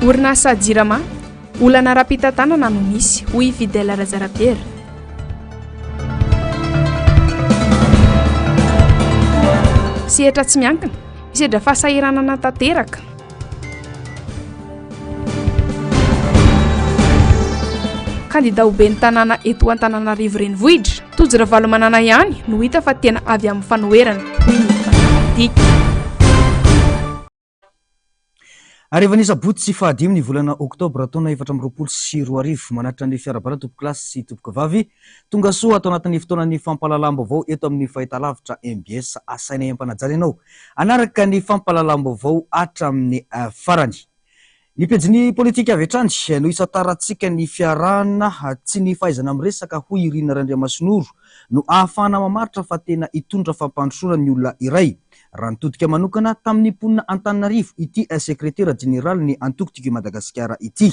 Orinasa Jirama, olana ara-pitantanana no misy, hoy i Fidèle Razarapiera. Sehatra tsy miankina, misedra fahasahiranana tanteraka. Kandida ho ben'ny tanàna eto Antananarivo Renivohitra, Tojo Ravalomanana ihany no hita fa tena avy amin'ny fanoherana, hoy ny mpanara-dia. Harivan'ny sabotsy fahadimy ny volana oktobra taona 2024, manatitra ny fiarahabana tompokolahy sy tompokovavy, tonga soa ato anatin'ny fotoanan'ny fampahalalam-baovao eto amin'ny fahitalavitra mbs. Asainay am-panajana ianao hanaraka ny fampahalalam-baovao hatramin'ny farany. Ny pejin'ny politika avy hatrany no hisantarantsika ny fiarahana, tsy ny fahaizana miresaka hoy i Rina Randriamasinoro no ahafahana mamaritra fa tena hitondra fampandrosoana ny olona iray. Raha nitodika manokana tamin'ny mponina Antananarivo ity sekretera jeneralin'ny antoko Tiako i Madagasikara ity.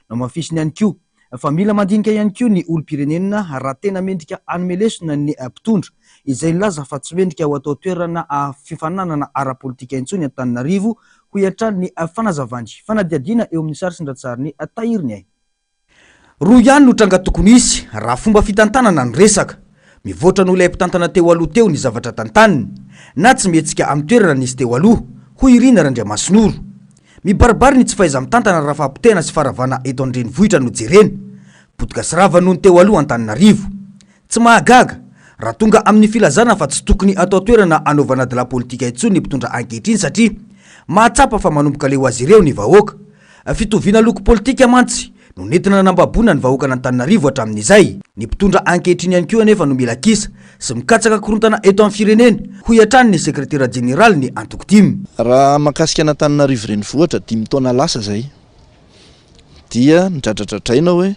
Nohamafisiny ihany koa fa mila mandinika ihany koa ny olom-pirenena raha tena mendrika hanome lesona ny mpitondra izay nilaza fa tsy mendrika ho atao toerana fifaninanana ara-politika intsony Antananarivo, hoy hatrany ny fanazavany. Fanadihadiana eo amin'ny sary sy ny ratsarin'i Tahiry Roa ihany no tranga tokony hisy raha fomba fitantanana no resaka. Mivoatra noho ilay mpitantana teo aloha teo ny zavatra tantaniny, na tsy mihetsika amin'ny toerana nisy teo aloha, hoy i Rina Randriamasinoro. Mibaribary ny tsy fahaiza-mitantana raha fahapotehana sy faharavana eto an-drenivohitra no jerena. Potika sy rava noho ny teo aloha Antananarivo. Tsy mahagaga raha tonga amin'ny filazana fa tsy tokony atao toerana hanaovana adilahy politika intsony ny mpitondra ankehitriny satria mahatsapa fa manomboka leo azy ireo ny vahoaka. Fitoviana loko politika mantsy no nentina nanambaboana ny vahoakan'Antananarivo hatramin'izay. Ny mpitondra ankehitriny ihany koa anefa no mila kisa sy mikatsaka korontana eto amin'ny firenena, hoy hatrany ny sekretera jeneralin'ny antoko tim. Raha mahakasika an'Antananarivo renivohitra, dimy taona lasa izay dia nodradradradraina hoe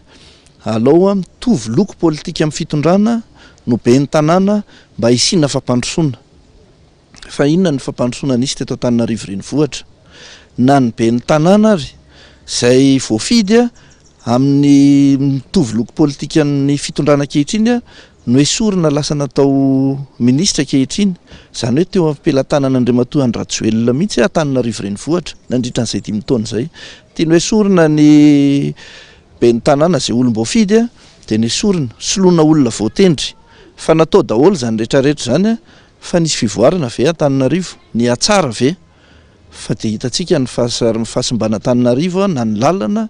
alao mitovy loko politika amin'ny fitondrana no ben'ny tanàna mba hisiana fampandrosoana. Fa inona ny fampandrosoana nisy teto Antananarivo renivohitra? Na ny ben'ny tanàna ary izay voafidy amin'ny mitovy loko politikan'ny fitondrana ankehitriny no esorina lasa natao minisitra ankehitriny. Izany hoe teo am-pelatanan'Andriamatoa Andry Rajoelina mihitsy Antananarivo renivohitra nandritra an'izay dimy taona izay. Tiany hoesorina ny ben'ny tanàna izay olom-boafidy dia nesorina, soloina olona voatendry. Fa natao daholo izany rehetrarehetra izany Fa nisy fivoarana ve Antananarivo? Nihatsara ve? Fa dia hitantsika ny fahasimbana Antananarivo na ny lalana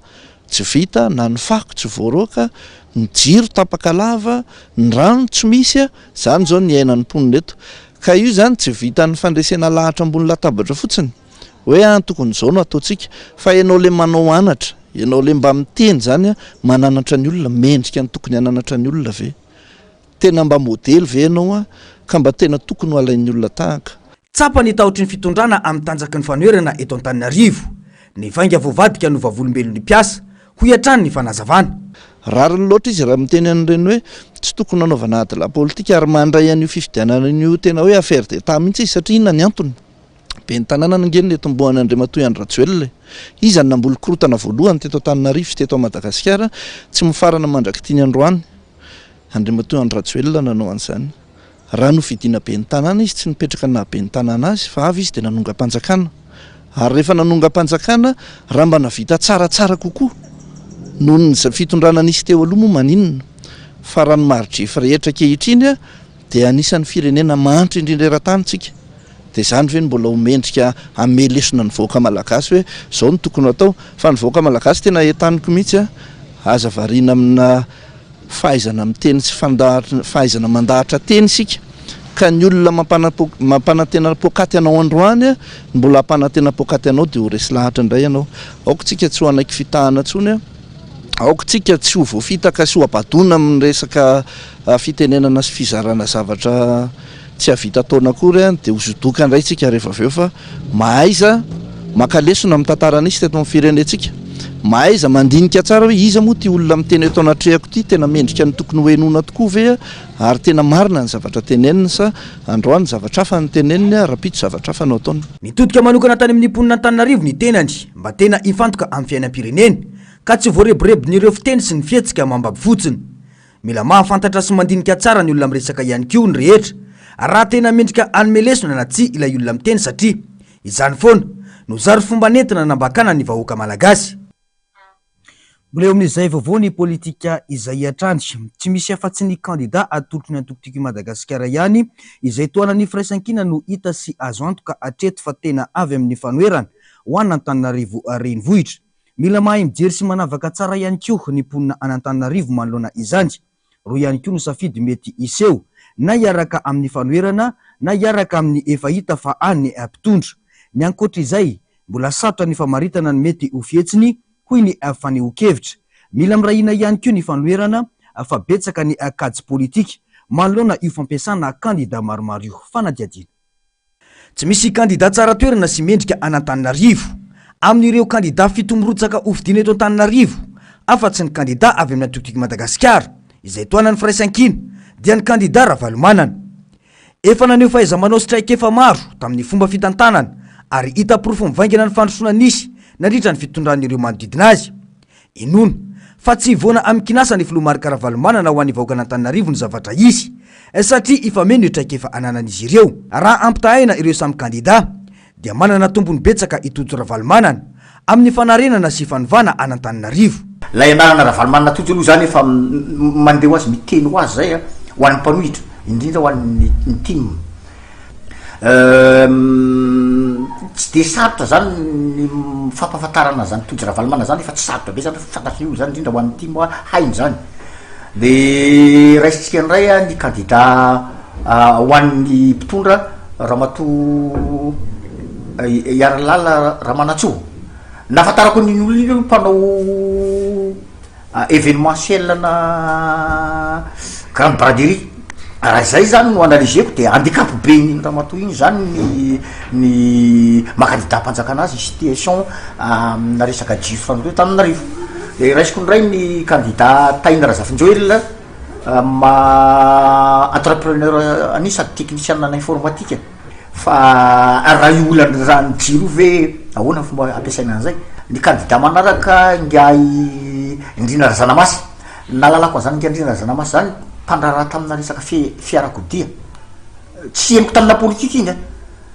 tsy vita, na ny fako tsy voaroaka, ny jiro tapaka lava, ny rano tsy misy, izany izao ny iainan'ny mponina eto. Ka io izany tsy vitan'ny fandresena lahatra ambony latabatra fotsiny, hoe an tokony izao no ataontsika, fa ianao ilay manao anatra, ianao ilay mba miteny izany mananatra ny olona, mendrika ny tokony hananatra ny olona ve? Tena mba modely ve ianao an? Ka mba tena tokony ho alain'ny olona tahaka? Tsapa ny tahotry ny fitondrana amin'ny tanjaky ny fanoherana eto Antananarivo. Ny vainga voavadika no vavolombelon'ny mpiasa, hoy hatrany ny fanazavana. Rariny loatra izy raha miteny an'ireny hoe tsy tokony hanaovana adilahy politika ary mandray an'io fifidianana io tena hoe affaire d'Etat mihitsy izy satria inona ny antony? Ben'ny tanàna ange no netombohan'i Andriamatoa Andry Rajoelina e! Iza no namboly korontana voalohany teto Antananarivo sy teto Madagasikara tsy mifarana mandrak'ity ny androany? Andriamatoa Andry Rajoelina nanao an'izany. Raha nofidiana ben'ny tanàna izy, tsy nipetraka naha ben'ny tanàna azy fa avy izy dia nanongam-panjakana. Ary rehefa nanongam-panjakana, raha mba navita tsaratsara kokoa noho ny fitondrana nisy teo aloha moa maninona? Fa raha ny mari-drefy rehetra ankehitriny dia anisan'ny firenena mahantra indrindra eran-tany isika. Dia izany ve no mbola ho mendrika hanome lesona ny vahoaka malagasy hoe izao no tokony ho atao? Fa ny vahoaka malagasy tena entaniko mihitsy, aza variana amina fahaizana miteny sy fahaizana mandahatra teny isika ka ny olona mampanantena poakaty anao androany no mbola hampanantena poakaty anao dia ho resy lahatra indray ianao. Aoka isika tsy ho hanaiky fitahana intsony, aoka isika tsy ho voafitaka sy ho habadoana amin'ny resaka fitenenana sy fizarana zavatra tsy hahavita taona akory dia ho zodoka indray isika rehefa avy eo fa mahaiza maka lesona amin'ny tantara nisy teto amin'ny firenentsika. Mahaiza mandinika tsara hoe iza moa ity olona miteny eto anatrehako ity, tena mendrika ny tokony ho henoina tokoa ve ary tena marina ny zavatra teneniny sa androany zavatra hafa no teneniny rahampitso zavatra hafa no ataony. Nitodika manokana tany amin'ny mponin'Antananarivo ny tenany mba tena hifantoka amin'ny fiainam-pirenena ka tsy voareborebon'ireo fiteny sy ny fihetsika mambabo fotsiny. Mila mahafantatra sy mandinika tsara ny olona miresaka ihany koa ny rehetra raha tena mendrika hanome lesona na tsia ilay olona miteny satria izany foana no zary fomba nentina nanambakana ny vahoaka malagasy. Mbola eo amin'izay vaovao ny politika izay hatrany. Tsy misy afa-tsy ny kandida atolotry ny antoko Tiako i Madagasikara ihany izay tohanan'ny Firaisankina no hita sy azo antoka hatreto fa tena avy amin'ny fanoherana ho an'Antananarivo Renivohitra. Mila mahay mijery sy manavaka tsara ihany koa ny mponina an'Antananarivo manoloana izany. Roa ihany koa no safidy mety hiseho, na hiaraka amin'ny fanoherana na hiaraka amin'ny efa hita fa any mpitondra. Ny ankoatra izay, mbola sarotra ny famaritana ny mety ho fihetsiny, hoy ny fanehoan-kevitra. Mila miray hina ihany koa ny fanoherana fa betsaka ny kajy politika manoloana io fampiasana kandida maromaro io. Fanadihadiana. Tsy misy kandida tsara toerana sy mendrika an'Antananarivo, amin'ireo kandida fito mirotsaka hofidiana eto Antananarivo, afa-tsy ny kandida avy amin'ny antoko Tiako i Madagasikara, izay tohanan'ny Firaisankina, dia ny kandida Ravalomanana. Efa naneho fahaiza-manao sy traikefa maro tamin'ny fomba fitantanana ary hita porofo mivaingana ny fandrosoana nisy nandritra ny fitondran'ireo manodidina azy. Inoana fa tsy hivoana amin-kinasa ny filoha Marc Ravalomanana ho an'ny vahoakan'Antananarivo ny zavatra hisy, satria hifameno ny traikefa ananan'izy ireo. Raha ampitahaina ireo samy kandida, dia manana tombony betsaka i Tojo Ravalomanana amin'ny fanarenana sy fanovana an'Antananarivo. Ilay anarana Ravalomanana Tojo aloha izany efa mandeha ho azy, miteny ho azy izay ho an'ny mpanohitra, indrindra ho an'ny tim. Tsy dia sarotra zany ny fampahafantarana an'zany Tojo Ravalomanana zany efa tsy sarotra be zany fa fantatry ny olona zany indrindra ho an'ny tim hoa hainy zany. De raisintsika indray a ny kandida ho an'ny mpitondra Ramatoa Iaralala Ramanantsoa. Nahafantarako an'iny olona iny aloha mpanao Evenementiel na grande braderie, raha izay zany no analyser-ko de handicap be iny ramatoa iny zany ny ny maha kandidam-panjakana azy, situation amina resaka jiro fanoloana eto Antananarivo. De raisiko indray ny kandida Tahina Razafinjoelina, maha entrepreneur an'io sady technicien-na informatique. Fa raha io olana rano jiro io ve ahoana ny fomba ampiasaina an'izay? Ny kandida manaraka ingahy Ndrina Razanamasy, ny nahalalako an'izany ingahy Ndrina Razanamasy zany mpandraharaha tamina resaka fiarakodia, tsy henoko tamina politika iny an,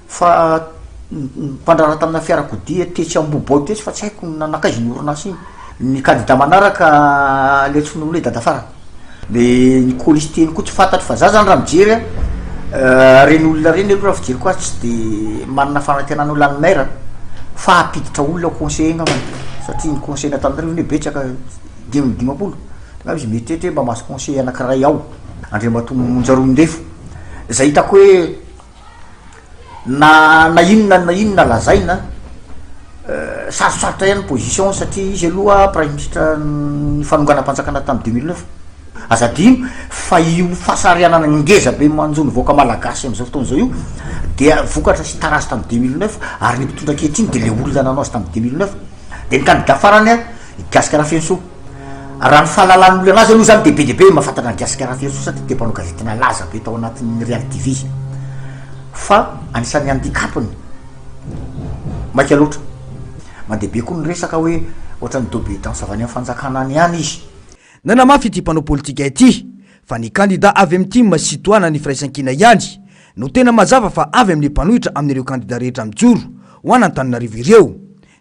fa mpandraharaha tamina fiarakodia tetsy Ambohibao tetsy fa tsy haiko na nankaiza iny orinasa iny. Ny kandida manaraka le antsoina hoe Dadafara. De ny colistier koa tsy fantatro fa za zany raha mijery a, reny olona reny aloha raha fijeriko azy tsy de manana fanantenana ho lany maire fa hampiditra olona ho conseiller angambany satria ny conseiller n'Antananarivo anie betsaka 55 angamba izy mieritreritra hoe mba mahazo conseiller anakiray ao. Andriamatoa Monja Roindefo zay hitako hoe Na na inona na inona lazaina, sarotsarotra ihany ny position satria izy aloha praiminisitra ny fanonganam-panjakana tamin'ny 2009. Aza adino fa io fahasarihanana ngeza be manjo ny vahoaka malagasy amin'izao fotoana izao io dia vokatra sy tarazo tamin'ny 2009 ary ny mpitondra ankehitriny dia le olona nanao azy tamin'ny 2009. Dia ny kandida farany an, i Gasy Rafenosoa. Raha ny fahalalan'ny olona anazy aloha zany de be dia be mahafantatra an'i Gasikara Fenosoa satria dia mpanao gazety nalaza be tao anatin'ny Real TV izy. Fa anisan'ny handicap-ny maika loatra. Mandeha be koa ny resaka hoe ohatran'ny d'obédance avy any amin'ny fanjakana any ihany izy. Nanamafy ity mpanao politika ity fa ny kandida avy amin'ny tim sy tohanan'ny Firaisankina ihany no tena mazava fa avy amin'ny mpanohitra amin'ireo kandida rehetra mijoro ho an'Antananarivo ireo.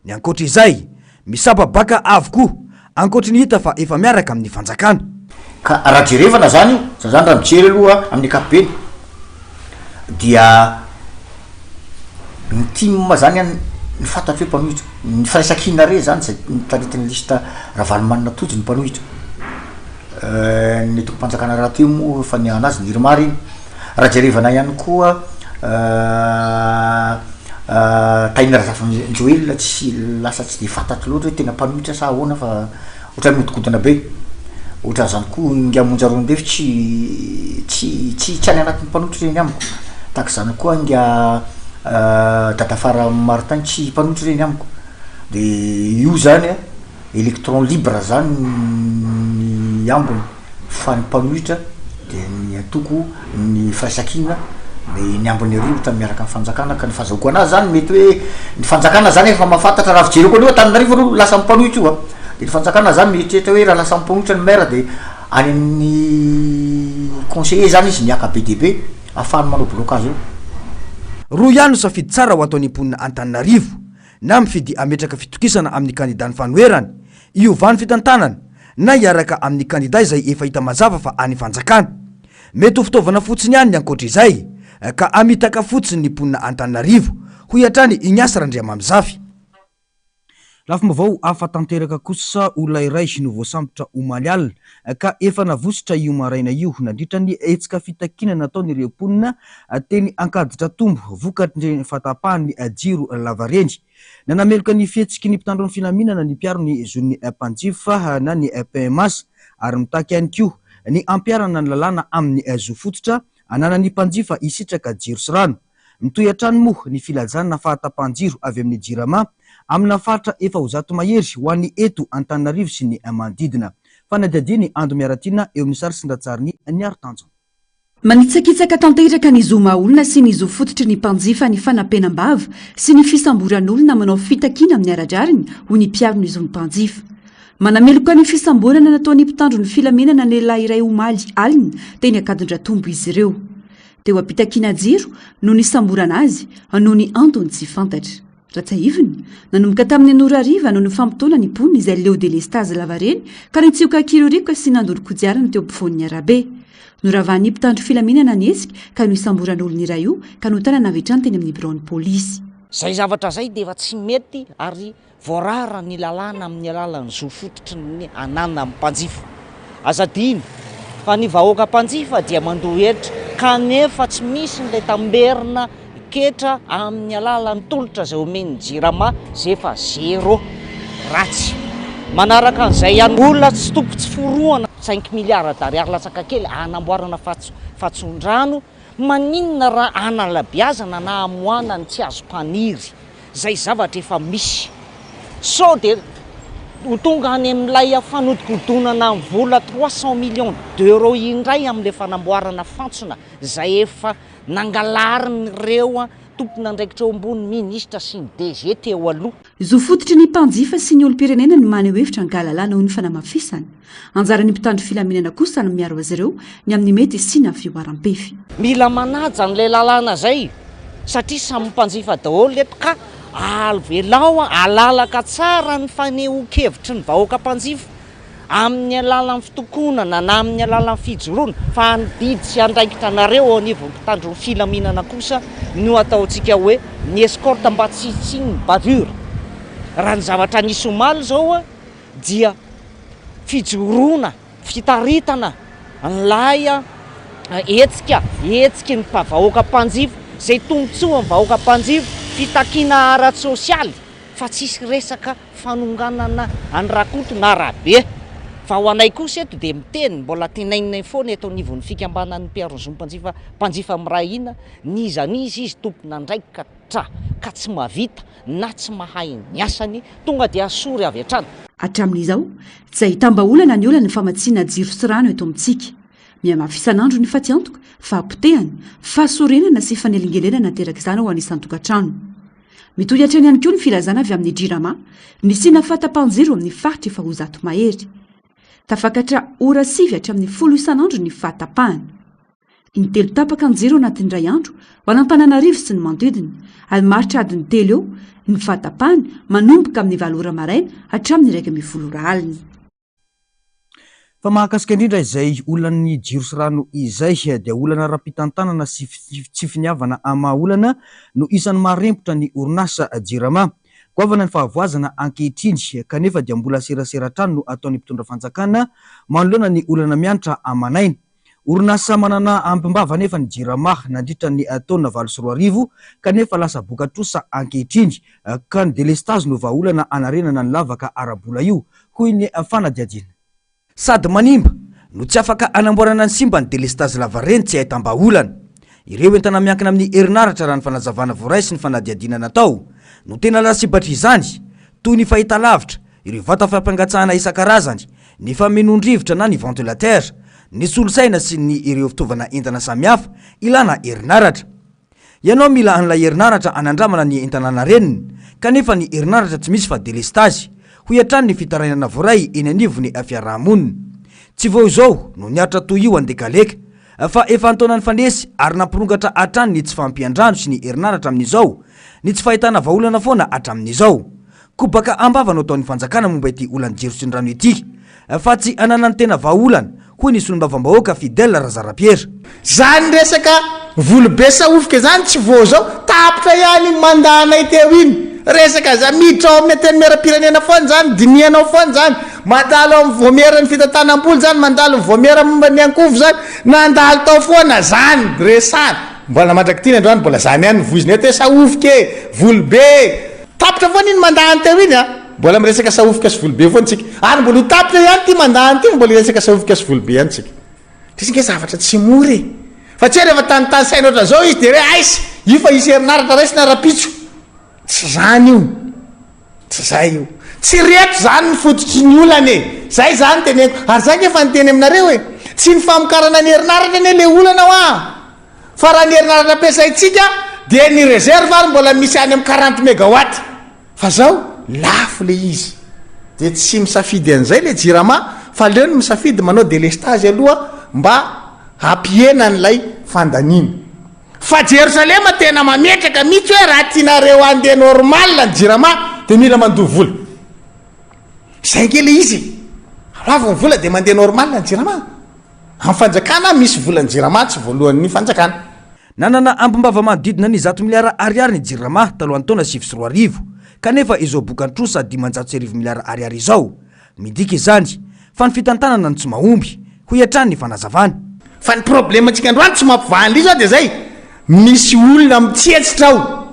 Ny ankoatra izay, misababaka avokoa, ankoatry ny hita fa efa miaraka amin'ny fanjakana. Ka raha jerevana zany io, za zany raha mijery aloha amin'ny ankapobeny dia ny tim zany an ny fantatro hoe mpanohitra, ny firaisankina re zany zay notaritin'ny liste Ravalomanana Tojo ny mpanohitra, ny antokom-panjakana rahateo moa efa niahana azy ny IRMAR iny. Raha jerevana ihany koa Tahina Razafinjoelina tsy lasa tsy de fantatro loatra hoe tena mpanohitra sa ahoana fa ohatran'ny mihodinkodina be, ohatran'izany koa ingahy Monja Roindefo tsy tsy tsy tsy any anatin'ny mpanohitra ireny amiko, tahak'izany koa ingahy Dadafara Martin tsy mpanohitra ireny amiko, de io zany an electron libre zany ny ambiny. Fa ny mpanohitra dia ny antoko ny firaisankina de ny ambiny ery ohatra miaraka amin'ny fanjakana ka ny fahazahoako anazy zany mety hoe ny fanjakana zany efa mahafantatra raha fijereko aloha Antananarivo aloha lasa mpanohitra io a, de ny fanjakana zany mieritreritra hoe raha lasa mpanohitra ny maire de any amin'ny conseiller zany izy miaka be dia be ahafahany manao blocage eo. Roa ihany no safidy tsara ho ataon'ny mponina Antananarivo, na mifidy hametraka fitokisana amin'ny kandidan'ny fanoherana. hiovan'ny fitantanana na hiaraka amin'ny kandida izay efa hita mazava fa any fanjakana. Mety ho fitaovana fotsiny ihany ny ankoatra izay ka hamitaka fotsiny ny mponina Antananarivo, hoy hatrany Ignace Randriamamizafy. Lafim-baovao hafa tanteraka kosa, olona iray no voasambotra omaly alina ka efa navositra io maraina io nandritra ny hetsika fitakiana nataon'ireo mponina teny Ankaditratombo vokatry ny fahatapahan'ny jiro lavareny. Nanameloka ny fihetsiky ny mpitandro ny filaminana ny mpiaro ny zon'ny mpanjifa na ny PMH ary mitaky ihany koa ny hampiharana ny lalàna amin'ny zo fototra ananan'ny mpanjifa hisitraka jiro sy rano. Mitohy hatrany moa ny filazana fahatapahan-jiro avy amin'ny Jirama amina faritra efa ho zato mahery ho an'ny eto Antananarivo sy ny manodidina. Fanadihadian'i Ando Miaratiana eo amin'ny sary sy ny ratsarin'i Niaro Tanjona. Manitsakitsaka tanteraka ny zo maha-olona sy ny zo fototry ny mpanjifa ny fanampenam-bava sy ny fisamboran'olona manao fitakiana amin'ny ara-drariny, hoy ny mpiaro ny zon'ny mpanjifa. Manameloka ny fisamborana nataon'ny mpitandro ny filaminana ny lehilahy iray omaly alina teny Ankadindratombo izy ireo. Teo am-pitakiana jiro no nisamborana azy noho ny antony tsy fantatra. Raha tsiahivina, nanomboka tamin'ny ora hariva no nifampitaona ny mponina izay leo delestazy lavareny ka nitsioka kirorioka sy nandoro kodiarana teo ampovoan'ny arabe. Noravan'ny mpitandro filaminana ny hetsika ka nosamborana olona iray io ka notanana avy hatrany teny amin'ny biraon'ny polisy. Izay zavatra izay dia efa tsy mety ary Voarara ny lalàna amin'ny alalan'ny zo fototry ny ananan'ny mpanjifa. Aza adino fa ny vahoaka mpanjifa dia mandoa hetra kanefa tsy misy ilay tamberina ketra amin'ny alalan'ny tolotra izay omen'ny Jirama izay efa zéro. Ratsy. Manaraka an'izay ihany olona tsy tompo tsy forohana cinq milliards d'ariary latsaka kely hanamboarana fatson-drano, maninona raha hanalabeazana na hamoahana ny tsy azo mpaniry? Izay zavatra efa misy. Sao dia ho tonga any amin'ilay fanodikodonana ny vola 300 millions d'euros indray amin'ilay fanamboarana fantsona izay efa nangalarin'ireo tompon'andraikitra eo ambony minisitra sy ny DG teo aloha. Zo fototry ny mpanjifa sy ny olom-pirenena ny maneho hevitra an-kahalalana hoy ny fanamafisana. Anjaran'ny mpitandro filaminana kosa ny miaro azy ireo ny amin'ny mety hisiana fihoaram-pefy. Mila manaja an'ilay lalàna izay satria samy mpanjifa daholo eto ka avelao halalaka tsara ny fanehoan-kevitry ny vahoaka mpanjifa amin'ny alalan'ny fitokonana na amin'ny alalan'ny fijoroana fa ny didy sy andraikitra anareo eo anivon'ny mpitandro ny filaminana kosa no ataontsika hoe ny escorte mba tsy hisian'ny bavure. Raha ny zavatra nisy omaly izao dia fijoroana, fitaritana an'ilay hetsika, hetsiky ny vahoaka mpanjifa, izay tombontsoan'ny vahoaka mpanjifa, fitakiana ara-tsosialy fa tsisy resaka fanonganana an'i Rakoto na Rabe. Fa ho anay kosa eto dia miteny, mbola tenaininay foana eto anivon'ny fikambanan'ny mpiaro ny zom-panjifa, mpanjifa miray hina, n'iza n'iza izy tompon'andraikitra ka tsy mahavita na tsy mahay ny asany, tonga dia asory avy hatrany. Hatramin'izao, tsy ahitam-bahaolana ny olan'ny famatsiana jiro sy rano eto amintsika. Mihamafy isan'andro ny fatiantoka, fahapotehana, fahasorenana sy fanelingelenana aterak'izany ho an'ny isan-tokantrano. Mitohy hatrany ihany koa ny filazana avy amin'ny Jirama, nisiana fahatapahan-jiro amin'ny faritra efa ho zato mahery. Tafakatra ora sivy hatramin'ny folo isan'andro ny fahatapahana. Intelo tapaka ny jiro anatin'ny iray andro ho an'Antananarivo sy ny manodidina, ary maharitra adiny telo eo ny fahatapahana manomboka amin'ny valo ora maraina hatramin'ny 11 ora alina. Fa mahakasika indrindra izay olan'ny jiro sy rano izay dia olana ara-pitantanana sy tsy finiavana hamaha olana no isan'ny maharempotra ny orinasa Jirama. Goavana ny fahavoazana ankehitriny kanefa dia mbola serasera hatrany no ataon'ny mpitondra fanjakana manoloana ny olana miantra aman'aina. Orinasa manana ambim-bava anefa ny Jirama nandritra ny taona 2008 kanefa lasa boka-trosa ankehitriny ka ny delestazy no vahaolana hanarenana ny lavaka ara-bola io, hoy ny fanadihadiana. Sady manimba no tsy afaka hanamboarana ny simba ny delestazy lavareny tsy ahitam-bahaolana. Ireo entana miankina amin'ny herinaratra raha ny fanazavana voaray sy ny fanadihadiana natao no tena lasibatr'izany, toy ny fahitalavitra, ireo vata fampangatsiahana isan-karazany, ny famenoan-drivotra na ny ventilateur, ny solosaina sy ny ireo fitaovana entana samihafa ilana herinaratra. Ianao mila an'ilay herinaratra hanandramana ny entana narenina, kanefa ny herinaratra tsy misy fa delestazy, hoy hatrany ny fitarainana voaray eny anivon'ny fiaraha-monina. Tsy vao izao no niaritra toy io Andekaleka, fa efa an-taona nifanesy ary nampirongatra hatrany ny tsy fahampian-drano sy ny herinaratra amin'izao, ny tsy fahitana vahaolana foana hatramin'izao. Kobaka am-bava no ataon'ny fanjakana momba ity olan'ny jiro sy ny rano ity fa tsy ananany tena vahaolana, hoy ny solombavambahoaka Fidèle Razarapiera. Zany resaka volobe sahofika zany tsy vao zao, tapitra ihany iny mandat anay teo iny, resaka za miditra ao amin'ny antenimierampirenena foana zany, dinihana ao foana zany, mandalo ao amin'ny vaomieran'ny fitantanam-bola zany, mandalo ny vaomiera momba ny ankovo zany, nandalo tao foana zany resahana, mbola mandrak'ity ny androany mbola zany ihany no voizina eto hoe sahofika e, volobe e. Tapitra foana iny mandat any teo iny a! Mbola miresaka sahofika sy volobe foana tsika. Ary mbola ho tapitra ihany ity mandat any ity fa mbola hiresaka sahofika sy volobe ihany tsika. Ndrisy nge zavatra tsy mora e! Fa tsy hoe rehefa tanitanisaina ohatran'izao izy dia hoe aiza io fa hisy herinaratra raisina rapitso. Tsy zany io. Tsy zay io. Tsy reto zany ny fototry ny olana e! Zay zany teneniko. Ary zay nge efa niteny aminareo e! Tsy ny famokarana ny herinaratra anie le olana hoa! Fa raha ny herinaratra ampiasaintsika dia ny reserve ary mbola misy any amin'ny 40 megawatt. Fa zao lafo le izy. Dia tsy misafidy an'izay le jirama fa aleony misafidy manao delestage aloha mba hampihena an'ilay fandaniana. Fa Jerosalema tena mametraka mihitsy hoe raha tianareo handeha normal ny jirama dia mila mandoa vola. Zay ange le izy e. Aloavy ny vola dia mandeha normal ny jirama. Amin'ny fanjakana misy volan'ny jirama tsy voalohan'ny fanjakana. Nanana ambim-bava manodidina ny zato miliara ariary ny Jirama talohan'ny taona 2009, kanefa izao bokan-trosa 1500 miliara ariary izao. Midika izany fa ny fitantanana no tsy mahomby, hoy hatrany ny fanazavana. Fa ny problème-ntsika androany tsy mampivaha an'ilay izy aho dia izay, misy olona mitsetsitra ao.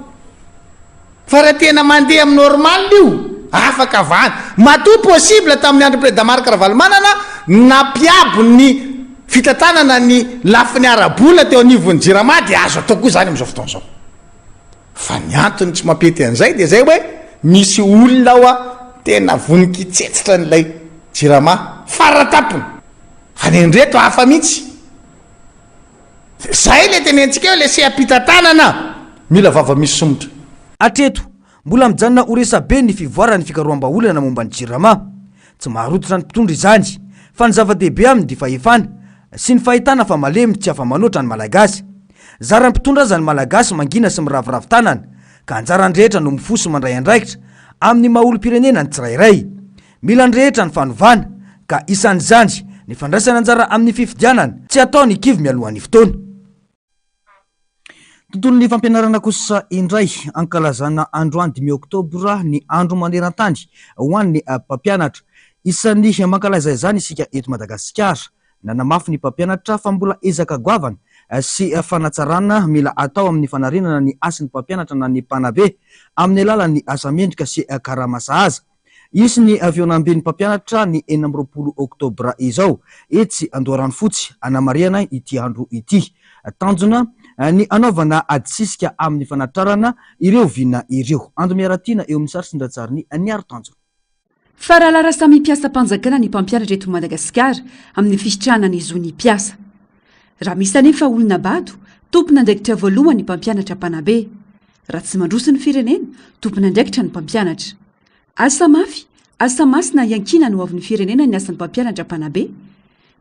Fa raha tena mandeha amin'ny normal io, afaka vahana. Matoa possible tamin'ny andron'i Président Marc Ravalomanana nampiabo ny fitantanana ny lafiny ara-bola teo anivon'ny Jirama dia azo atao koa izany amin'izao fotoana izao. Fa ny antony tsy mampety an'izay dia izay hoe misy olona ao tena vonon-kitsetsitra an'ilay Jirama faratampony. Fa ny an'ireto hafa mihitsy. Zay le tenentsika eo le seha-pitantanana mila vava misy somotra. Hatreto, mbola mijanona ho resabe ny fivoaran'ny fikaroham-bahaolana momba ny Jirama. Tsy maharototra ny mpitondra izany, fa ny zava-dehibe aminy dia fahefana sy ny fahitana fa malemy tsy afa-manoatra ny Malagasy. Zaran'ny mpitondra aza ny Malagasy mangina sy miraviravy tanana, ka anjaran'ny rehetra no mifoha sy mandray andraikitra amin'ny maha olom-pirenena ny tsirairay. Mila ny rehetra ny fanovana, ka isan'izany ny fandraisana anjara amin'ny fifidianana, tsy atao ny kivy mialohan'ny fotoana. Tontolon'ny fampianarana kosa indray, ankalazana androany dimy oktobra ny andro maneran-tany ho an'ny mpampianatra. Isan'ny mankalaza izany isika eto Madagasikara. Nanamafy ny mpampianatra fa mbola ezaka goavana sy fanatsarana mila atao amin'ny fanarenana ny hasin'ny mpampianatra na ny mpanabe amin'ny alalan'ny asa mendrika sy karama sahaza. Hisy ny fihaonamben'ny mpampianatra ny 26 oktobra izao etsy Andoharanofotsy hanamarihana ity andro ity. Tanjona ny hanaovana adisisika amin'ny fanatrarana ireo vina ireo. Ando Miaratiana eo amin'ny sary sy ny ratsarin'i Niaro Tanjona. Faralara samy mpiasam-panjakana ny mpampianatra eto Madagasikara amin'ny fisitrahana ny zon'ny mpiasa. Raha misy anefa olona bado, tompon'andraikitra voalohany ny mpampianatra mpanabe. Raha tsy mandroso ny firenena, tompon'andraikitra ny mpampianatra. Asa mafy, asa masina iankinan'ny hoavin'ny firenena ny asan'ny mpampianatra mpanabe.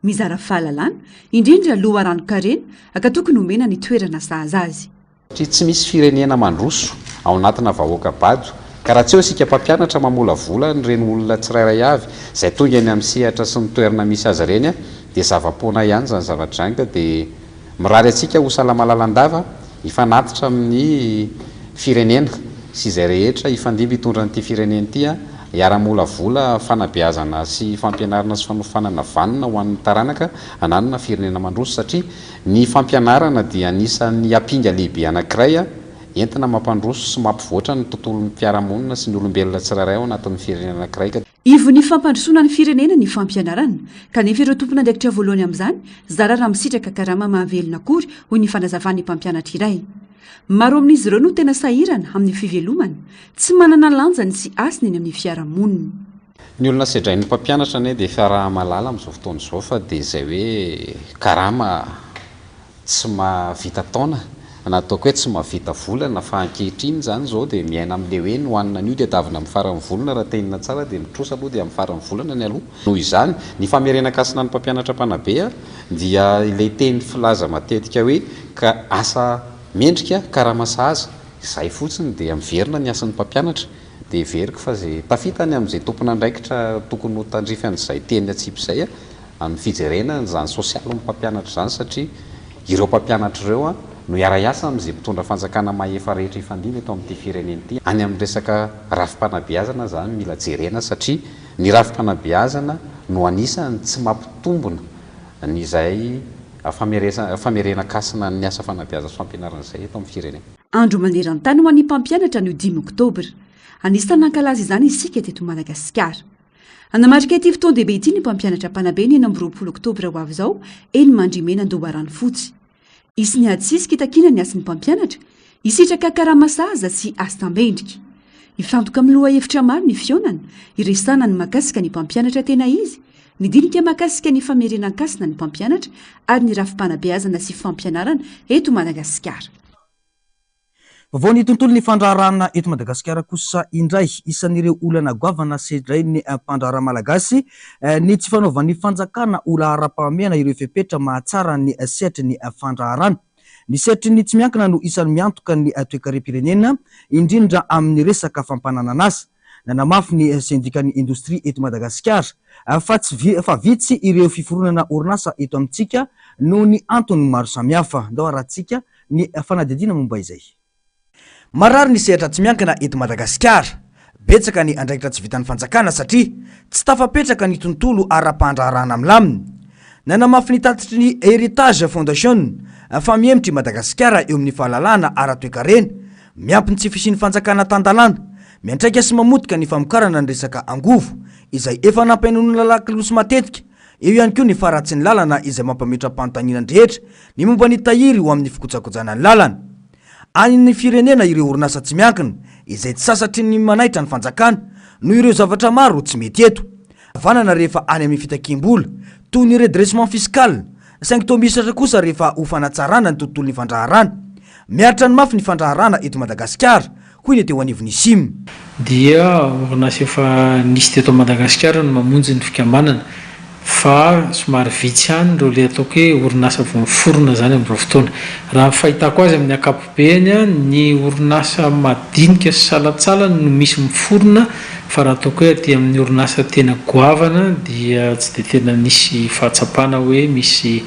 Mizara fahalalana, indrindra loharanon-karena, ka tokony homena ny toerana sahaza azy. Satria tsy misy firenena mandroso ao anatina vahoaka bado, ka raha tsy eo isika mpampianatra mamolavola an'ireny olona tsirairay avy izay tonga eny amin'ny sehatra sy ny toerana misy azy ireny dia zava-poana ihany izany zavatra izany ka dia Mirary antsika ho salama lalandava, hifanatitra amin'ny firenena sy izay rehetra hifandimby hitondra an'ity firenena ity, hiara-hamolavola fanabeazana sy fampianarana sy fanofanana vanona ho an'ny taranaka hananana firenena mandroso satria ny fampianarana dia anisan'ny ampinga lehibe anankiray entina mampandroso sy mampivoatra ny tontolon'ny mpiara-monina sy ny olombelona tsirairay ao anatin'ny firenena anankiray ka Ivon'ny fampandrosoana ny firenena ny fampianarana, kanefa ireo tompon'andraikitra voalohany amin'izany zara raha misitraka karama mahavelona akory, hoy ny fanazavan'ny mpampianatra iray. Maro amin'izy ireo no tena sahirana amin'ny fivelomana, tsy manana lanjany sy hasina eny amin'ny fiarahamonina. Ny olona sedrain'ny mpampianatra anie dia efa raha-mahalala amin'izao fotoana izao fa dia izay hoe karama tsy mahavita taona na ataoko hoe tsy mahavita volana fa ankehitriny izany izao dia miaina amin'ilay hoe ny hohanina anio dia tavina amin'ny faran'ny volana raha te hihinana tsara dia ny trosa aloha dia amin'ny faran'ny volana ny aloha. Noho izany, ny famerenan-kasina ny mpampianatra mpanabe dia ilay teny filaza matetika hoe ka asa mendrika, karama sahaza, izay fotsiny dia miverina ny hasin'ny mpampianatra. Dia heveriko fa izay tafita any amin'izay tompon'andraikitra tokony ho tandrify an'izay teny atsipy izay amin'ny fijerena an'izany sosialin'ny mpampianatra izany satria ireo mpampianatra ireo no hiara-hiasa amin'izay mpitondra fanjakana mahefa rehetra hifandimby eto amin'ity firenena ity. Any amin'ny resaka rafi-panabeazana izany mila jerena satria ny rafi-panabeazana no anisan'ny tsy mampitombina ny izay famerenan-kasina ny asa fanabeazana sy fampianarana izay eto amin'ny firenena. Andro maneran-tany ho an'ny mpampianatra anio dimy oktobra. Anisan'ny nankalaza izany isika teto Madagasikara. Hanamarika ity fotoan-dehibe ity ny mpampianatra mpanabe ny 26 oktobra ho avy izao eny Mandrimena Andoharanofotsy. Hisy ny ady sisika hitakiana ny hasin'ny mpampianatra, hisitraka karama sahaza sy asa mendrika. Hifantoka amin'ny lohahevitra maro ny fihaonana, hiresahana ny mahakasika ny mpampianatra tena izy, ny dinika mahakasika ny famerenan-kasina ny mpampianatra ary ny rafi-panabeazana sy fampianarana eto Madagasikara. Vaovao ny tontolon'ny fandraharahana eto Madagasikara kosa indray. Isan'ireo olana goavana sedrain'ny mpandraharaha malagasy ny tsy fanaovan'ny fanjakana ho laharam-pahamehana ireo fepetra mahatsara ny sehatry ny fandraharana. Ny sehatry ny tsy miankina no isan'ny miantoka ny toekarem-pirenena, indrindra amin'ny resaka fampananan'asa. Nanamafy ny sendikan'ny indostria eto Madagasikara fa tsy fa vitsy ireo fiforonana orinasa eto amintsika noho ny antony maro samihafa. Ndao arahantsika ny fanadihadiana momba izay. Marary ny sehatra tsy miankina eto Madagasikara. Betsaka ny andraikitra tsy vitan'ny fanjakana satria tsy tafapetraka ny tontolo ara-pandraharahana milamina. Nanamafy ny tatitry ny Heritage Foundation fa mihemotra i Madagasikara eo amin'ny fahalalahana ara-toekarena, miampy ny tsy fisian'ny fanjakana tan-dalàna. Miantraika sy mamotika ny famokarana ny resaka angovo, izay efa nampihainoana lakolosy matetika. Eo ihany koa ny faharatsian'ny lalana izay mampametra-panontaniana ny rehetra ny momba ny tahiry ho amin'ny fikojakojana ny lalana. Any ny firenena ireo orinasa tsy miankina izay tsy sasatry ny manaitra ny fanjakana noho ireo zavatra maro tsy mety eto. Havanana rehefa any amin'ny fitakiam-bola toy ny redressement fiscal saingy toa mihisatra kosa rehefa ho fanatsarana ny tontolon'ny fandraharana. Miaritra ny mafy ny fandraharana eto Madagasikara hoy ny teo anivon'ny Sim. Dia orinasa efa nisy teto Madagasikara no mamonjy ny fikambanana fa somary vitsy ihany ireo ilay ataoko hoe orinasa vao miforona izany amin'izao fotoana. Raha ny fahitako azy amin'ny ankapobeny, ny orinasa madinika sy salantsalany no misy miforona fa raha ataoko hoe aty amin'ny orinasa tena goavana dia tsy dia tena nisy fahatsapana hoe misy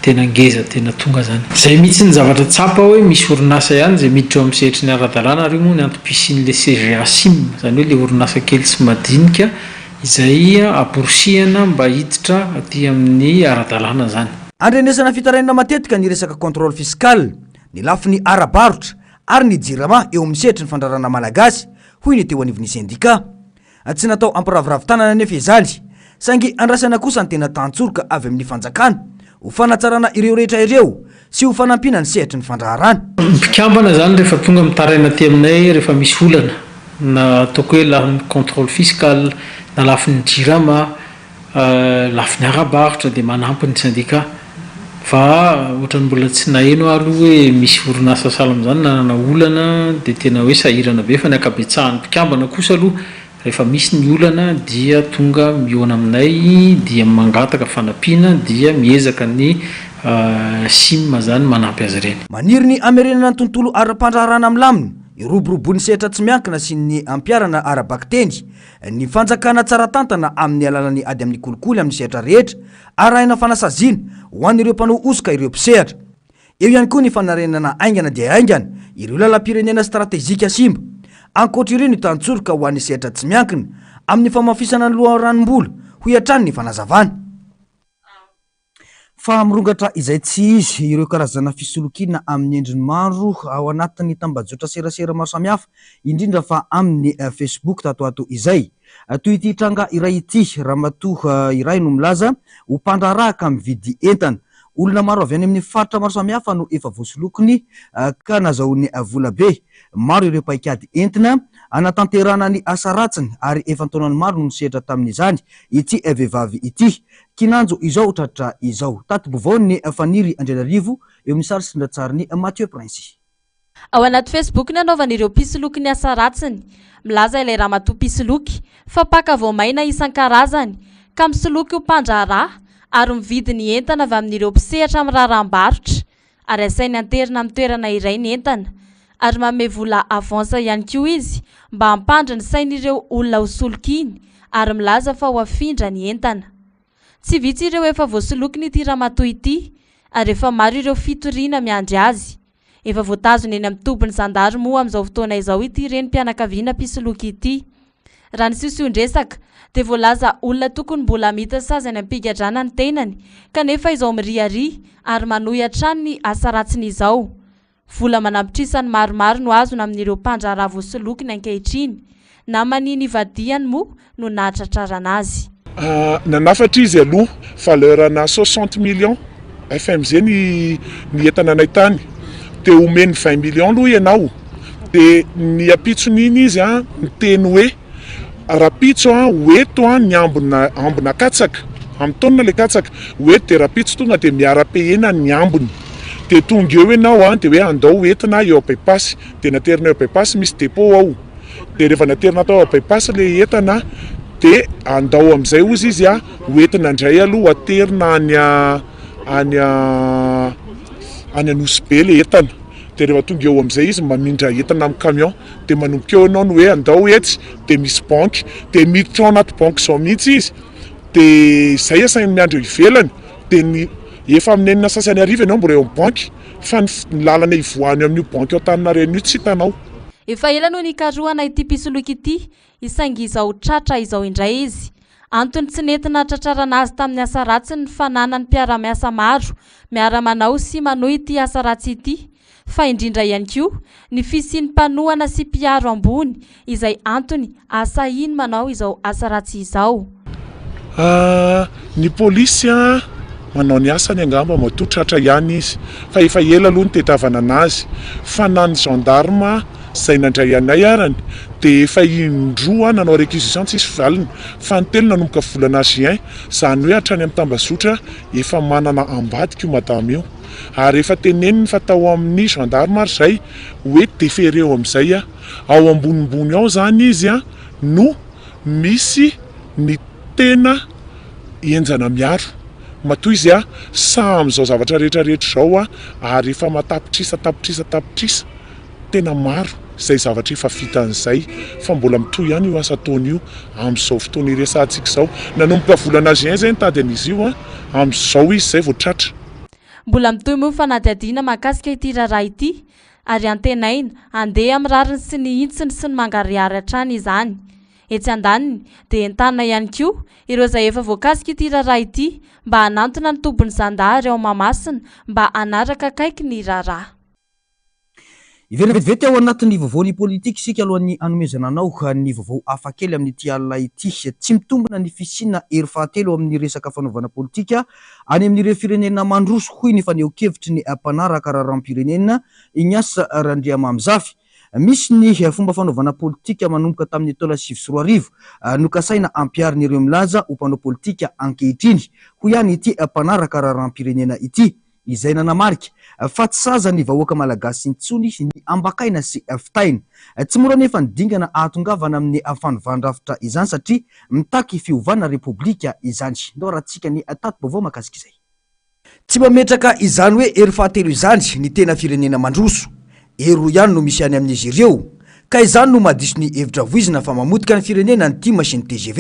Tena ngeza tena tonga zany. Zay mihitsy ny zavatra tsapa hoe misy orinasa ihany izay miditra eo amin'ny sehatry ny ara-dalàna ary io moa ny antom-pisian'ilay CGASIM, izany hoe ilay orinasa kely sy madinika izay amporisihana mba hiditra aty amin'ny ara-dalàna izany. Andrenesana fitarainana matetika ny resaka contrôle fiscal, ny lafiny ara-barotra ary ny jirama eo amin'ny sehatry ny fandrarana malagasy, hoy ny teo anivon'ny sendika. Tsy natao hampiraviravy tanana anefa izany, saingy andrasana kosa ny tena tantsoroka avy amin'ny fanjakana ho fanatsarana ireo rehetra ireo sy ho fanampiana ny sehatry ny fandraharana. Ny mpikambana izany rehefa tonga mitaraina aty aminay rehefa misy olana na ataoko hoe lafiny contrôle fiscal na lafiny jirama, lafiny ara-barotra dia manampy ny syndicat fa ohatran'ny mbola tsy naheno aho aloha hoe misy orinasa sahala amin'izany nanana olana dia tena hoe sahirana be fa ny ankabetsahan'ny mpikambana kosa aloha rehefa misy ny olana dia tonga mihaona aminay dia mangataka fanampiana dia miezaka ny sim izany manampy azy ireny. Maniry ny hamerenana ny tontolo ara-pandraharahana milamina, hiroboroboan'ny sehatra tsy miankina sy ny hampiharana ara-bakiteny Ny fanjakana tsara tantana amin'ny alalan'ny ady amin'ny kolikoly amin'ny sehatra rehetra, arahina fanasaziana ho an'ireo mpanao hosoka ireo mpisehatra. Eo ihany koa ny fanarenana haingana dia haingana ireo lalam-pirenena stratejika simba. Ankoatra ireo ny tantsoroka ho an'ny sehatra tsy miankina amin'ny famafisana ny loharanom-bola, hoy hatrany ny fanazavana. Fa mirongatra izay tsy izy ireo karazana fisolokiana amin'ny endriny maro ao anatin'ny tambajotra serasera maro samihafa, indrindra fa amin'ny Facebook tato ato izay. Toy ity tranga iray ity, ramatoa iray no milaza ho mpandraharaha ka mividy entana. Olona maro avy any amin'ny faritra maro samihafa no efa voasolokiny ka nazahoany vola be. Maro ireo paikady entina hanatanterahana ny asa ratsiny ary efa an-taonany maro no nisehatra tamin'izany ity vehivavy ity. Kinanjo izao tratra izao. Tati-baovaon'i Faniry Andrianarivo eo amin'ny sary sy rindran-tsarin'i Mathieu Princy. Ao anaty Facebook ny anaovan'ireo mpisoloky ny asa ratsiny. Milaza ilay ramatoa mpisoloky fa mpaka voamaina isan-karazany ka misoloky ho mpandraharaha ary mividy ny entana avy amin'ireo mpisehatra amin'ny raharaham-barotra ary asainy anterina amin'ny toerana iray ny entana. ary manome vola avance ihany koa izy mba hampandry ny sain'ireo olona ho solokiny ary milaza fa ho afindra ny entana. Tsy vitsy ireo efa voasolokin'ity ramatoa ity ary efa maro ireo fitoriana miandry azy. Efa voatazona eny amin'ny tobin'ny zandary moa amin'izao fotoana izao ity renim-pianakaviana mpisoloky ity. Raha ny siosion-dresaka dia voalaza olona tokony mbola hamita sazy any am-pigadrana ny tenany kanefa izao miriaria ary manohy hatrany ny asa ratsiny izao. Vola aman'ampitrisany maromaro no azona amin'ireo mpandraharaha voasolokiny ankehitriny. Naman'ny nivadihany moa no nahatratrarana azy. Nanafatra izy aloha valeur ana 60 millions FMG ny ny entana anay tany dia omeny 20 millions aloha ianao dia ny ampitson'iny izy an niteny hoe Rapitso an, ho eto an ny ambina ambina katsaka, amin'ny taonina ilay katsaka, ho eto dia rapitso tonga dia miara-pehena ny ambiny. Dia tonga eo ianao an, dia hoe andao ho entina eo By-pass, dia naterina eo By-pass, misy depot ao. Dia rehefa naterina tao By-pass ilay entana dia andao amin'izay hozy izy an, ho entina indray aloha ho aterina any any any Anosibe ilay entana. Dia rehefa tonga eo amin'izay izy mamindra entana amin'ny camion. dia manomboka eo ianao ny hoe andao etsy dia misy banky dia miditra ao anaty banky izao mihitsy izy dia izay asainy miandry eo ivelany dia ny efa amin'ny enina sasany hariva ianao mbola eo amin'ny banky fa ny ny lalana ivoahany amin'io banky ao Antaninarenina io tsy hitanao. Efa ela no nikarohana ity mpisoloky ity saingy izao tratra izao indray izy. Antony tsy nety nahatratrarana azy tamin'ny asa ratsiny ny fananany mpiara-miasa maro miara-manao sy manohy ity asa ratsy ity fa indrindra ihany koa ny fisian'ny mpanohana sy mpiaro ambony izay antony ahasahiany manao izao asa ratsy izao. Ny polisy manao ny asany angamba matoa tratra ihany izy fa efa ela aloha nitadiavana anazy fa na ny gendarme izay nandray anay arany dia efa indroa nanao réquisition tsisy valiny fa ny telo nanomboka volana juin izany hoe hatrany amin'ny tambazotra efa manana ambadika io madama io. Ary efa teneniny fa tao amin'ny gendarme ary zay hoe defereo amin'izay a. Ao ambonimbony ao zany izy a no misy ny tena henjana miaro. Matoa izy a sahy amin'izao zavatra rehetra rehetra izao a ary efa aman-tapitrisa tapitrisa tapitrisa tena maro izay zavatra efa vitany izay fa mbola mitohy ihany io asa ataony io amin'izao fotoana iresahantsika izao. Nanomboka volana juin zay nitady an'izy io a, amin'izao izy izay vao tratra. Mbola mitohy moa ny fanadihadiana mahakasika ity raharaha ity ary antenaina handeha amin'ny rariny sy ny hintsiny sy ny mangarihary hatrany izany. Etsy andaniny dia entanina ihany koa ireo izay efa voakasik'ity raharaha ity mba hanantona ny tobin'ny zandary ao Mahamasina mba hanaraka akaiky ny raharaha. Hiverina vetivety ao anatin'ny vaovaon'ny politika isika alohan'ny hanomezana anao ny vaovao hafa kely amin'ity alina ity. Tsy mitombina ny fisiana hery fahatelo amin'ny resaka fanaovana politika any amin'ireo firenena mandroso, hoy ny fanehoan-kevitry ny mpanaraka raharaham-pirenena Ignace Randriamamizafy. Misy ny fomba fanaovana politika manomboka tamin'ny taona 2009 nokasaina hampiharin'ireo milaza ho mpanao politika ankehitriny, hoy ihany ity mpanaraka raharaham-pirenena ity. izay nanamarika fa tsy saza ny vahoaka malagasy intsony ny ambakaina sy fitaina. Tsy mora anefa ny dingana ahatongavana amin'ny fanovan-drafitra izany satria mitaky fiovana repoblika izany. Ndao arahantsika ny tati-baovao mahakasika izay. Tsy mametraka izany hoe hery fahatelo izany ny tena firenena mandroso. Hery roa ihany no misy any amin'izy ireo. Ka izany no mahadiso ny hevitra voizina fa mamotika ny firenena ny tim sy ny tgv.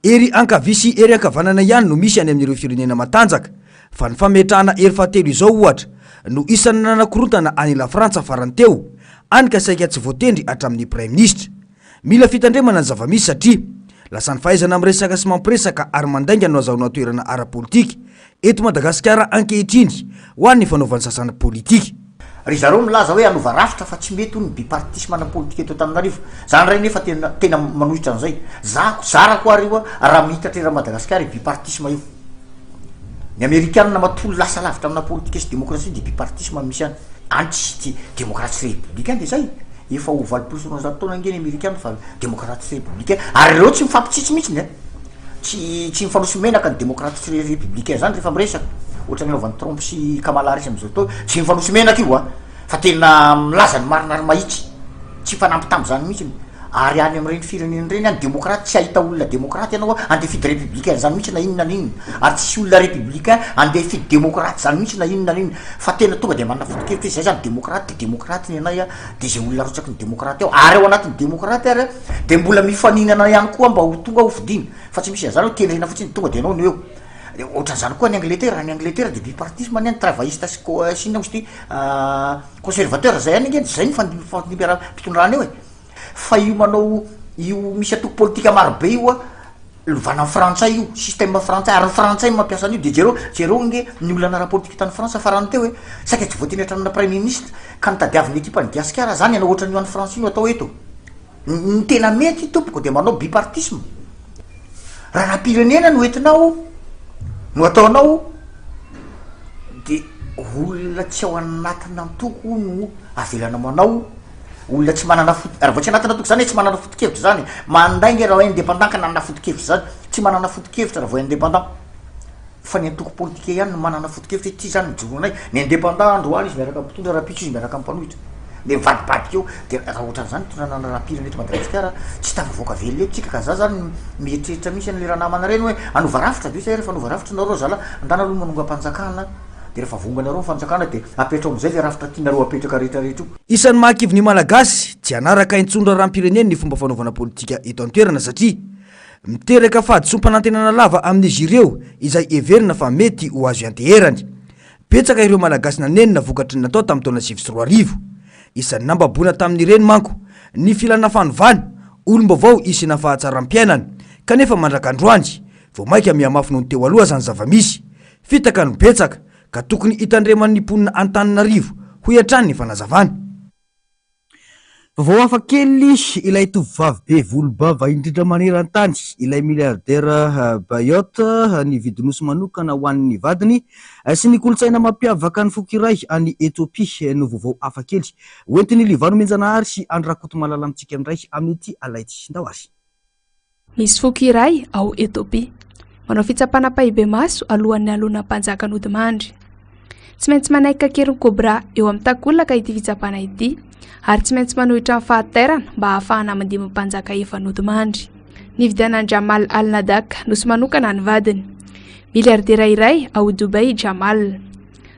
Hery ankavia sy hery ankavanana ihany no misy any amin'ireo firenena matanjaka, fa ny fametrahana hery fahatelo izao, ohatra, no isan'ny nanakorontana an'i Lafrantsa farany teo, any ka saika tsy voatendry hatramin'ny praiminisitra. Mila fitandremana ny zava-misy satria lasa ny fahaizana miresaka sy mampiresaka ary mandainga no azahoana toerana ara-politika eto Madagasikara ankehitriny ho an'ny fanaovan'ny sasany politika. Ry zareo milaza hoe hanova rafitra fa tsy mety hono ny bipartisme na politika eto Antananarivo. Za ndray nefa tena tena manohitra an'izay. Za zarako ary io raha mihitatra eran'i Madagasikara io bipartisme io. Ny amerikanina matoa lasa lavitra amina politika sy demokrasia dia bipartisme no misy any. Any tsisy demokraty sy républicain dia zay. Efa ho 280 taona ange ny amerikanina fa demokraty sy républicain. Ary ireo tsy mifampitsitsy mihitsiny e. Tsy tsy mifanosy menaka ny demokraty sy républicain zany rehefa miresaka. Ohatran'ny anaovan'i Trump sy Kamala Harris am'zao fotoana, tsy mifanosy menaka io a, fa tena milaza ny marina ary mahitsy. Tsy hifanambitamby zany mihitsiny. Ary any amin'ireny firenena ireny any demokraty tsy hahita olona demokraty ianao andeha hifidy républicain zany mihitsy na inona na inona. Ary tsisy olona républicain andeha hifidy demokraty zany mihitsy na inona na inona. Fa tena tonga de manana foto-kevitra hoe zay zany demokraty de demokraty ny anay a, de zay olona arotsaky ny demokraty ao. Ary ao anatin'ny demokraty ary a de mbola mifaninana ihany koa mba ho tonga ho fidiana. Fa tsy misy an'zany hoe tendrena fotsiny tonga de ianao no eo. De ohatran'zany koa any Angletera, any Angletera de bipartisme ny any, travailliste sy co- sy inona moa izy ity conservateur zay ihany ange, zay ny fandimbiram-pitondrana eo e. Fa io manao io misy antoko politika maro be io a, lovana ny frantsay io, système frantsay, ary ny frantsay no mampiasa an'io, de jereo, jereo ange ny olana ara-politika tany France farany teo e, saika tsy voateny hatramina praiministra, ka nitadiavin'ny ekipan'i Gasikara zany hanao ohatran'io any France io no atao eto. Ny tena mety tompoko de manao bipartisme, raharaham-pirenena no entinao no ataonao de olona tsy ao anatin'antoko no avelanao manao, olona tsy manana foto, raha vao tsy anatina antoko zany tsy manana foto-kevitra zany, mandainga raha indépendant ka nanana foto-kevitra zany, tsy manana foto-kevitra raha vao indépendant. Fa ny antoko politika ihany no manana foto-kevitra hoe ity zany ny joronay, ny indépendant androany izy miaraka amin'ny mpitondra, rahampitso izy miaraka amin'ny mpanohitra, de mivadibadika eo, de raha ohatran'izany ny fitondrana ny raharaham-pirenena eto Madagasikara tsy tafavoaka velona eto tsika, ka za zany mieritreritra mihitsy an'le ranamana reny hoe hanova rafitra ve zay, rehefa hanova rafitra nareo zala ndana aloha manongam-panjakana, de rehefa vonganareo ny fanjakana de apetrao am'zay le rafitra tianareo apetraka rehetrarehetra io. Isan'ny mahakivy ny Malagasy tsy hanaraka intsony raharaham-pirenena ny fomba fanaovana politika eto an-toerana satria Miteraka fahadisoam-panantenana lava amin'izy ireo izay heverina fa mety ho azo ianteherany. Betsaka ireo Malagasy nanenina vokatry ny natao tamin'ny taona 2009. Isan'ny nambaboina tamin'ireny manko ny filana fanovana, olom-baovao hisiana fahatsaram-piainana. Kanefa mandrak'androany, vao mainka mihamafy noho ny teo aloha izany zava-misy. Fitaka no betsaka, ka tokony hitandreman'ny mponina Antananarivo, hoy hatrany ny fanazavana. Vaovao hafa kely, ilay tovovavy be volom-bava indrindra maneran-tany, ilay milliardaire Bayot, nividy nosy manokana ho an'ny vadiny sy ny kolontsaina mampiavaka ny foko iray any Ethiopia no vaovao hafa kely hoentin'i Livano Menjanahary sy Andry Rakotomalala amintsika indray amin'ity alina ity. Ndao ary. Misy foko iray ao Etiopia, manao fitsapana ampahibemaso alohan'ny hahalona mpanjaka nodimandry. Tsy maintsy manaiky kakerin'ny kôbrà eo amin'ny takolaka ity fitsapana ity, ary tsy maintsy manohitra ny fahatairana mba hahafahana mandimby mpanjaka efa nodimandry. Nividianan'i Jamal Al-Nadak nosy manokana ny vadiny. Miliardera iray ao Dubai i Jamal.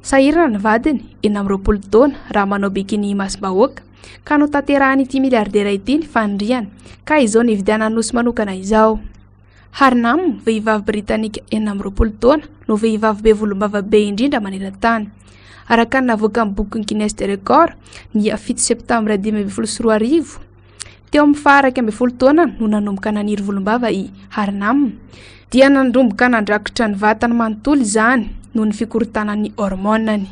Sahirana ny vadiny, 26 taona, raha manao bikini imasom-bahoaka. ka notanterahan'ity miliardera ity ny faniriany ka izao nividianany nosy manokana izao. Harnam, vehivavy britanika 26 taona, no vehivavy be volombava be indrindra maneran-tany. Araka ny navoakan'ny bokin'ny Guinness des Records, ny 7 septambra 2015, teo amin'ny faha-11 taonany no nanomboka naniry volombava i Harnam, dia nanomboka nandrakotra ny vatany manontolo izany noho ny fikorontanan'ny hormonany.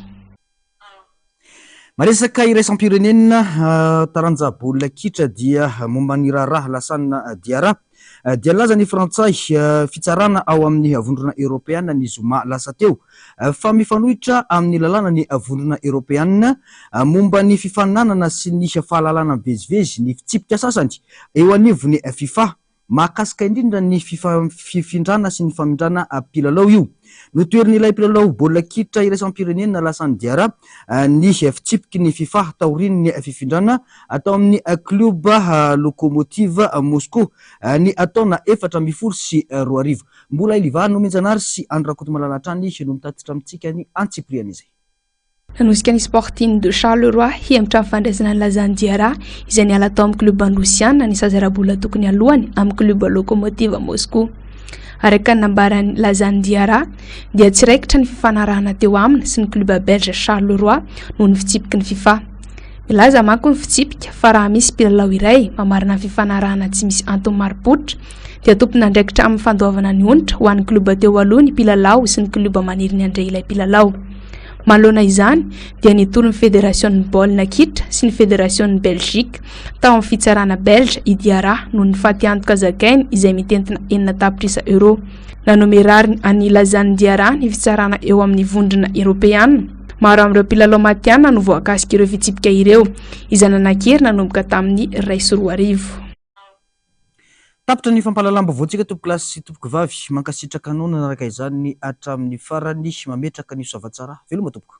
Maresaka iraisam-pirenena taranja baolina kitra dia momba ny raharaha Lassana Diarra dia nilaza ny frantsay fitsarana ao amin'ny vondrona eoropeana ny zoma lasa teo fa mifanohitra amin'ny lalàna ny vondrona eoropeana momba ny fifaninanana sy ny fahalalana mivezivezy ny fitsipika sasany eo anivon'ny fifa Mahakasika indrindra ny fifindrana sy ny famindrana mpilalao io. Notoherin'ilay mpilalao baolina kitra iraisam-pirenena Lassane Diarra ny fitsipiky ny fifa taorian'ny fifindrana tao amin'ny klioba Lokomotiv Moscou ny taona 2014. Mbola i Livah Nomenjanahary sy Andry Rakotomalala hatrany no mitatitra amintsika ny antsipirian'izay. Nanosika ny Sporting de Charleroi hihemotra amin'ny fandraisana an'i Lazane Diarra izay niala tao amin'ny klioba Rosiana ny sazy ara-bola tokony halohany amin'ny klioba Lokomotiv Moscou. Araka ny nambaran'i Lazane Diarra dia tsy raikitra ny fifanarahana teo aminy sy ny klioba belge Charleroi noho ny fitsipiky ny fifa. Milaza manko ny fitsipika fa raha misy mpilalao iray mamarana ny fifanarahana tsy misy antony marim-pototra dia tompon'andraikitra amin'ny fandoavana ny onitra ho an'ny klioba teo aloha ny mpilalao sy ny klioba maniry ny handray ilay mpilalao. Manoloana izany dia nitory ny federasion'ny baolina kitra sy ny federasion'ny Belgique tao amin'ny fitsarana belge i Diarra noho ny fatiantoka zakainy izay mitentina enina tapitrisa euros. Nanome rariny an'i Lazane Diarra ny fitsarana eo amin'ny vondrona eropeana. Maro amin'ireo mpilalao matihanina no voakasik'ireo fitsipika ireo, izay nanan-kery nanomboka tamin'ny 2001. Tapitra ny fampahalalam-baovaontsika tompokolahy sy tompokovavy. Mankasitraka anao nanaraka izany hatramin'ny farany. Mametraka ny soavatsara. Veloma tompoko.